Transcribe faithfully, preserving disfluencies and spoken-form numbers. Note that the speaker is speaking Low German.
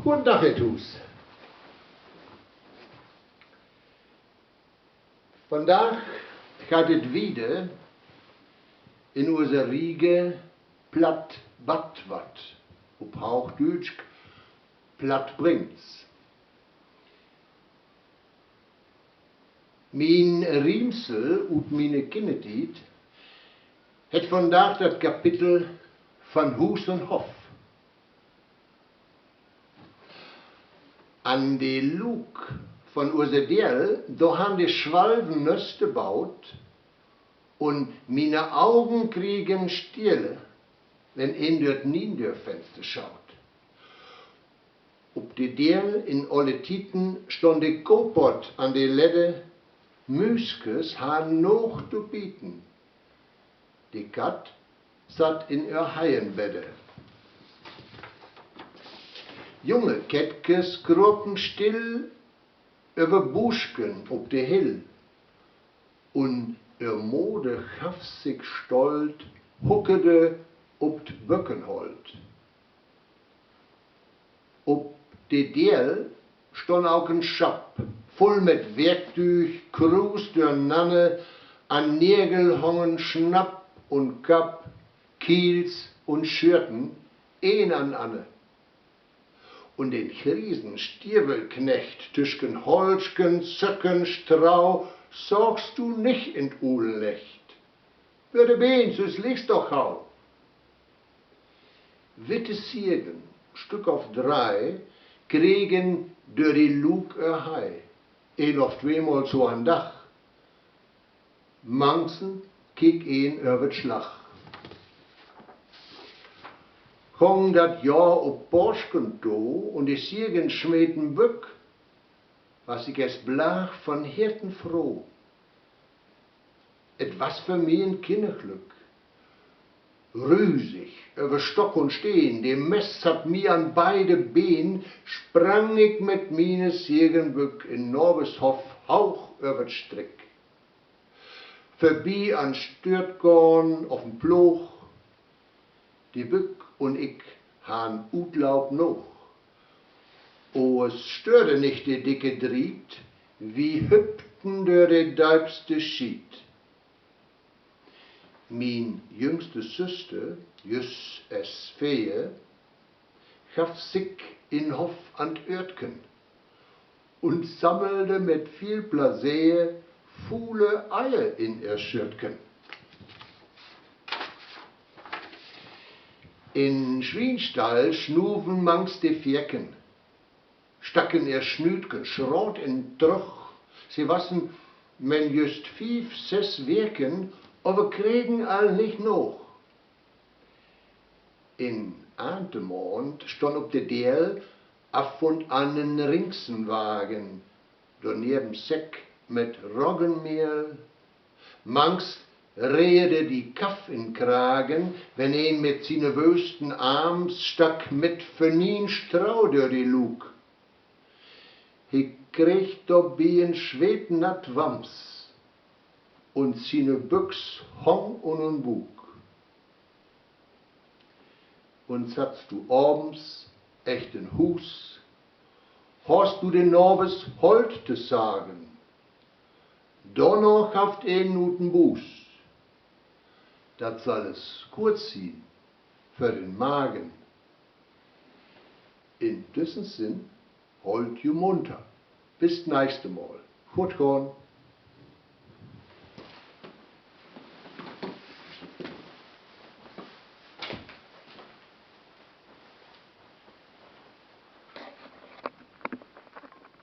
Goden Dag, Herr Tuus. Vondaag geiht et wieder in use Riege: Platt batt wat, op Hoochdüütsch: Platt bringt's. Mien Riemsel ut miene Kinnertiet hett vondaag dat Kapitel Van Huus un Hoff. An de Luuk von use Deel, dor harrn de Swalven Nöste baut, un miene Augen kriegen Stiele, wenn een dör 't Niendörfenster schaut. Op de Deel in olle Tieden stunn de Koopott an de Ledde, Müüskes harrn noog to bieten. De Katt satt in ehr Heienbedde. Junge Kettkes kropen still över Buusken op de Hill, un ehr Moder gaff sik stolt, huckerde op 't Böckenholt. Op de Deel stunn ok en Schapp, vull mit Werktüüg, kruus dörnanner, an Negel hongen Snapp un Kapp, Kiels un Schörten, een an anner. Un den griesen Stiewelknecht tüsken Holsken, Söcken, Strau saagst du nich in 't Ulenlecht. Bör de Been, süs liggst doch gau. Witte Siegen, Stück of dree, kregen dör de Luuk ehr Hei, een of tweemal so an Dag. Mangsen keek een över 't Slag. Gong dat Johr op Poosken to un de Siegen smeten Böck, was ik es Blaag von Herten froh. Et was för mi en Kinnerglück. Rüsig över Stock un Steen, de Mess satt mi an beide Been, sprang ik mit miene Siegenbück in Nabers Hoff hauch över 't Strick. Vörbi an Störtgoorn of en Ploog, de Bück un ik harrn Utlauf noog. Oors störde nich de dicke Driet, wi hüppten dör de deipste Schiet. Mien jüngste Süster, jüst es veer, gaff sik in Hoff an 't Örtken un sammelde mit viel Pläseer fule Eier in ehr Schörtken. In Swienstall snuven mangs de Veerken, staken ehr Snütken schraat in 't Trüch. Se wassen men jüst fief, ses Weken, aver kregen all nich noog. In Arntemaand stunn op de Deel af un an en Ringsenwagen, dorneven Säck mit Roggenmehl. Mangs reerde de Kaff in Kragen, wenn een mit siene wösten Arms stack mit Fernien Strau dör de Luuk. He kreeg dorbi en sweetnatt Wams un siene Büx hung un un Buuk. Un sattst du avends echt in Huus, hast du de Nabers Holt to sagen, dorna gafft een ut den Buus. Dat sall es goot sien för den Magen. In düssen Sinn, holt ju munter. Bis nächste Mal. Goot gahn.